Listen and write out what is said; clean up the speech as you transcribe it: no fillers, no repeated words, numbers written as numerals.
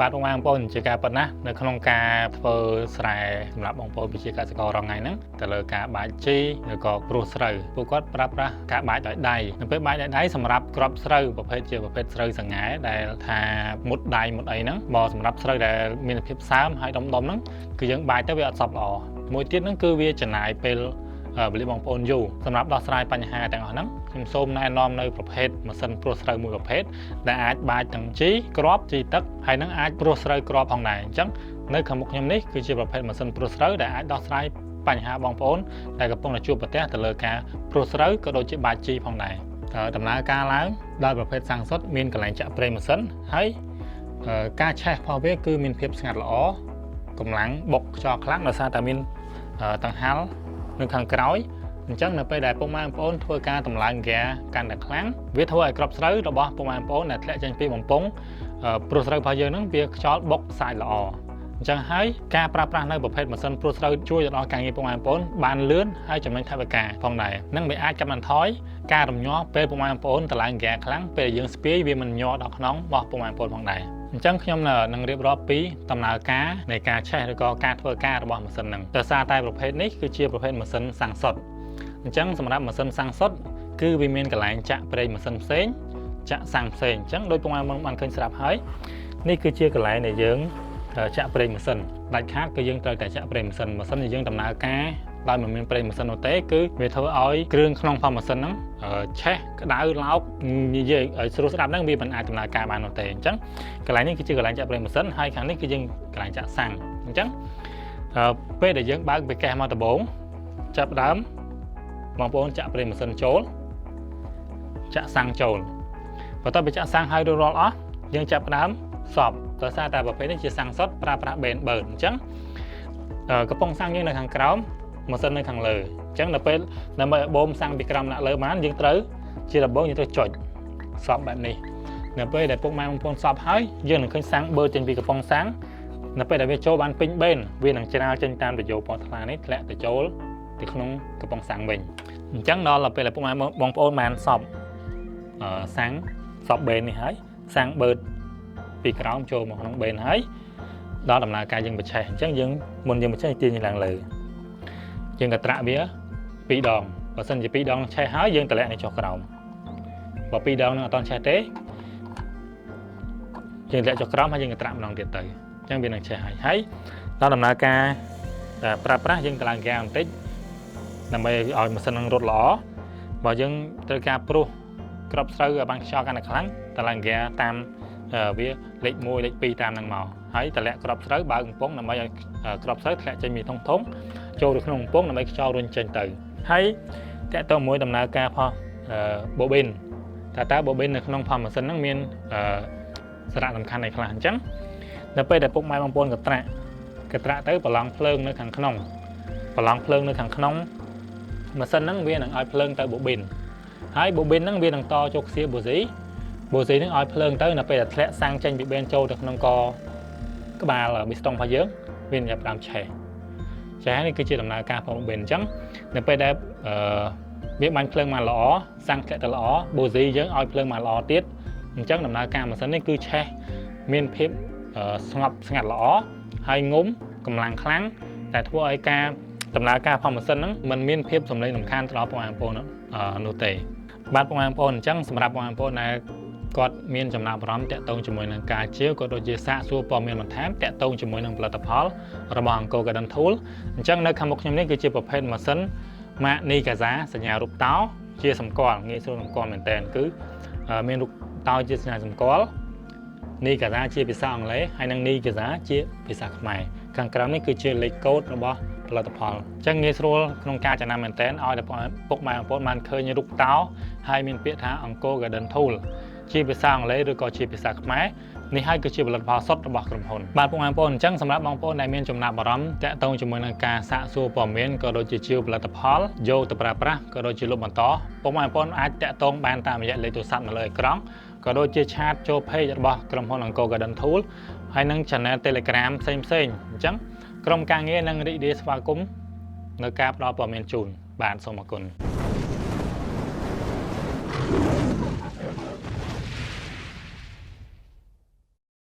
បាទបងប្អូនជាការប៉ុណ្ណានៅក្នុងការធ្វើស្រែសម្រាប់បងប្អូនប្រជាកសិកររងថ្ងៃហ្នឹងទៅលើការបាចជីឬក៏ព្រោះស្រូវពួកគាត់ប្រើប្រាស់ការបាចដោយដៃនៅពេលបាចដោយដៃសម្រាប់គ្រាប់ស្រូវប្រភេទជាប្រភេទស្រូវសង្ហែដែលថាមុតដៃមុតអីហ្នឹងបើសម្រាប់ស្រូវដែលមានភាពសើមហើយដុំដុំហ្នឹងគឺយើងបាចទៅវាអត់សព្វល្អមួយទៀតហ្នឹងគឺវាចំណាយពេលវេលាបងប្អូនយូរសម្រាប់ដោះស្រាយបញ្ហាទាំងអស់ហ្នឹងខ្ញុំសូមណែនាំនៅប្រភេទម៉ាស៊ីនព្រោះស្រូវមួយប្រភេទដែលអាចបាចទាំងជីគ្រាប់ជីទឹកហើយនឹងអាចព្រោះស្រូវគ្រាប់ផងដែរអញ្ចឹងនៅខាងមុខខ្ញុំនេះគឺជាប្រភេទម៉ាស៊ីនព្រោះស្រូវដែលអាចដោះស្រាយបញ្ហាបងប្អូនដែលកំពុងតែជួបប្រទះទៅលើការព្រោះស្រូវក៏ដូចជាបាចជីផងដែរដំណើរការឡើងដោយប្រភេទសាំងសុទ្ធមានកន្លែងចាក់ប្រេងម៉ាស៊ីនហើយការឆេះរបស់វាគឺមានភាពស្ងាត់ល្អកម្លាំងបុកខ្យល់ខ្លាំងដោយសារតែមានតង្ហាល់នៅខាងក្រោយអញ្ចឹងនៅពេលដែលពុកម៉ែបងប្អូនធ្វើការតម្លើងហ្គាកាន់តែខ្លាំងវាធ្វើឲ្យគ្រាប់ស្រូវរបស់ពុកម៉ែបងប្អូនដែលធ្លាក់ចេញពីបំពង់ព្រោះស្រូវរបស់យើងហ្នឹងវាខ្យល់បុកសាច់ល្អអញ្ចឹងហើយការប្រើប្រាស់នៅប្រភេទម៉ាស៊ីនព្រោះស្រូវជួយទៅដល់ការងារពុកម៉ែបងប្អូនបានលឿនហើយចំណេញថវិកាផងដែរនឹងវាអាចកាត់បន្ថយការរំញាស់ពេលពុកម៉ែបងប្អូនតម្លើងហ្គាខ្លាំងពេលយើងស្ពាយវាមិនញ័រដល់ក្នុងរបស់ពុកម៉ែបងប្អូនផងដែរអញ្ចឹងខ្ញុំនឹងរៀបរាប់ពីដំណើរការនៃការឆេះឬក៏ការធ្វើការរបស់ម៉ាស៊ីនហ្នឹងដោយសារតែប្រភេទនេះគឺជាប្រភេទម៉ាស៊ីនសាំងសុទ្ធអញ្ចឹងសម្រាប់ម៉ាស៊ីនសាំងសុទ្ធគឺវាមានកន្លែងចាក់ប្រេងម៉ាស៊ីនផ្សេងចាក់សាំងផ្សេងអញ្ចឹងដោយពុកម៉ែបងបានឃើញស្រាប់ហើយនេះគឺជាកន្លែងដែលយើងចាក់ប្រេងម៉ាស៊ីនដាច់ខាតគឺយើងត្រូវតែចាក់ប្រេងម៉ាស៊ីនម៉ាស៊ីនដែលយើងដំណើរការដោយមិនមានប្រេងម៉ាស៊ីននោះទេគឺវាធ្វើឲ្យគ្រឿងក្នុងផងម៉ាស៊ីនហ្នឹងឆេះក្តៅឡោកនិយាយឲ្យស្រួលស្ដាប់ហ្នឹងវាមិនអាចដំណើរការបាននោះទេអញ្ចឹងកន្លែងនេះគឺជាកន្លែងចាក់ប្រេងម៉ាស៊ីនហើយខាងនេះគឺយើងកន្លែងចាក់សាំងអញ្ចឹងពេលដែលយើងបើកបេកេសមកដំបូងចាប់ដើមបងប្អូនចាក់ប្រេងម៉ាស៊ីនចូលចាក់សាំងចូលបន្ទាប់ពីចាក់សាំងហើយរួចរាល់អស់យើងចាប់ផ្ដើមសប់ដោយសារតែប្រភេទនេះជាសាំងសុទ្ធប្រើប្រាស់បេនបឺនអញ្ចឹងកំប៉ុងសាំងយើងនៅខាងក្រោមម៉ាស៊ីននៅខាងលើអញ្ចឹងដល់ពេលដើម្បីឲ្យបូមសាំងពីក្រោមដាក់លើបានយើងត្រូវជាដំបូងយើងត្រូវចុចសប់បែបនេះនៅពេលដែលពុកម៉ែបងប្អូនសប់ហើយយើងនឹងឃើញសាំងបឺចេញពីកំប៉ុងសាំងនៅពេលដែលវាចូលបានពេញបេនវានឹងច្រាលចេញតាមរយោពណ៌ថ្លានេះធ្លាក់ទៅចូលទៅក្នុងកំប៉ុងសាំងវិញអញ្ចឹងដល់ពេលដែលពុកម៉ែបងប្អូនបានសប់សាំងសប់បេននេះហើយសាំងបឺតពីក្រោមចូលមកក្នុងបេនហើយដល់ដំណើរការយើងបញ្ឆេះអញ្ចឹងយើងមុនយើងបញ្ឆេះទាញឡើងលើយើងកត្រាក់វា2ដងបើសិនជា2ដងឆេះហើយយើងតម្លាក់នេះចុះក្រោមបើ2ដងនឹងអត់តឆេះទេយើងតម្លាក់ចុះក្រោមហើយយើងកត្រាក់ម្ដងទៀតទៅអញ្ចឹងវានឹងឆេះហើយហើយដល់ដំណើរការប្រើប្រាស់យើងតម្លើងហ្គាបន្តិចដើម្បីឲ្យម៉ាស៊ីននឹងរត់ល្អបើយើងត្រូវការព្រុសក្របស្រូវឲ្យបានខ្យល់កាន់តែខ្លាំងតម្លើងហ្គាតាមវាលេខ1លេខ2តាមហ្នឹងមកហើយតម្លាក់ក្របស្រូវបើកកំប៉ុងដើម្បីឲ្យក្របស្រូវធ្លាក់ចេញពីធុងធុងចូលទៅក្នុងកំប៉ុងដើម្បីខ្យល់រុញចេញទៅហើយតកតមួយដំណើរការផុសបូប៊ីនតើបូប៊ីននៅក្នុងផុសម៉ាស៊ីនហ្នឹងមានសារៈសំខាន់អីខ្លះអញ្ចឹងនៅពេលដែលពុកម៉ែបងប្អូនកត្រាក់កត្រាក់ទៅប្រឡងភ្លើងនៅខាងក្នុងប្រឡងភ្លើងនៅខាងក្នុងម៉ាស៊ីនហ្នឹងវានឹងឲ្យភ្លើងទៅបូប៊ីនហើយបូប៊ីនហ្នឹងវានឹងតចូលខ្សៀបូស៊ីបូស៊ីហ្នឹងឲ្យភ្លើងទៅនៅពេលដែលធ្លាក់សាំងចេញពីបេនចូលទៅក្នុងកក្បាលប៊ីស្តុងរបស់យើងវានឹងចាប់ផ្ដើមឆេះឆេះនេះគឺជាដំណើរការរបស់បូប៊ីនអញ្ចឹងនៅពេលដែលអឺវាបាញ់ភ្លើងមកល្អសាំងធ្លាក់ទៅល្អបូស៊ីយើងឲ្យភ្លើងមកល្អទៀតអញ្ចឹងដំណើរការម៉ាស៊ីននេះគឺឆេះមានភាពស្ងប់ស្ងាត់ល្អហើយងុំកម្លាំងខ្លាំងតែធ្វើឲ្យការដំណើរការរបស់ម៉ាស៊ីនហ្នឹងมันមានភាពសម្លេងរំខានទៅដល់បងប្អូននោះទេបាទបងប្អូនអញ្ចឹងសម្រាប់បងប្អូនដែលគាត់មានចំណាប់អារម្មណ៍តាក់ទងជាមួយនឹងការជាវក៏ដូចជាសាកសួរព័ត៌មានបន្ថែមតាក់ទងជាមួយនឹងផលិតផលរបស់អង្គរ Garden Tool អញ្ចឹងនៅខាងមុខខ្ញុំនេះគឺជាប្រភេទម៉ាស៊ីនម៉ាកនីកាសាសញ្ញារូបតោជាសម្គាល់ងាយស្រួលសម្គាល់មែនតើគឺមានរូបតោជាសញ្ញាសម្គាល់នីកាសាជាភាសាអង់គ្លេសហើយនិងនីកាសាជាភាសាខ្មែរខាងក្រោមនេះគឺជាលេខកូដរបស់ផលិតផលអញ្ចឹងងាយស្រួលក្នុងការចំណាំមែនតើឲ្យតែពុកម៉ែបងប្អូនបានឃើញរូបតោហើយមានពាក្យថាអង្គរ Garden Tool ជាភាសាអង់គ្លេសឬក៏ជាភាសាខ្មែរនេះហើយគឺជាផលិតផលសុទ្ធរបស់ក្រុមហ៊ុនបាទពុកម៉ែបងប្អូនអញ្ចឹងសម្រាប់បងប្អូនដែលមានចំណាប់អារម្មណ៍តាក់ទងជាមួយនឹងការសាកសួរព័ត៌មានក៏ដូចជាជាវផលិតផលយកទៅប្រើប្រាស់ក៏ដូចជាលុបបន្តពុកម៉ែបងប្អូនអាចតាក់ទងបានតាមរយៈលេខទូរស័ព្ទនៅលើអេក្រង់ក៏ដូចជាchat ចូល page របស់ក្រុមហ៊ុនអង្គរ Garden Tool ហើយនិង Channel Telegram ផ្សេងផ្សេងអញ្ចឹងក្រុមការងារនឹងរីករាយស្វាគមន៍នៅការផ្ដល់ព័ត៌មានជូនបាទសូមអរគុណ។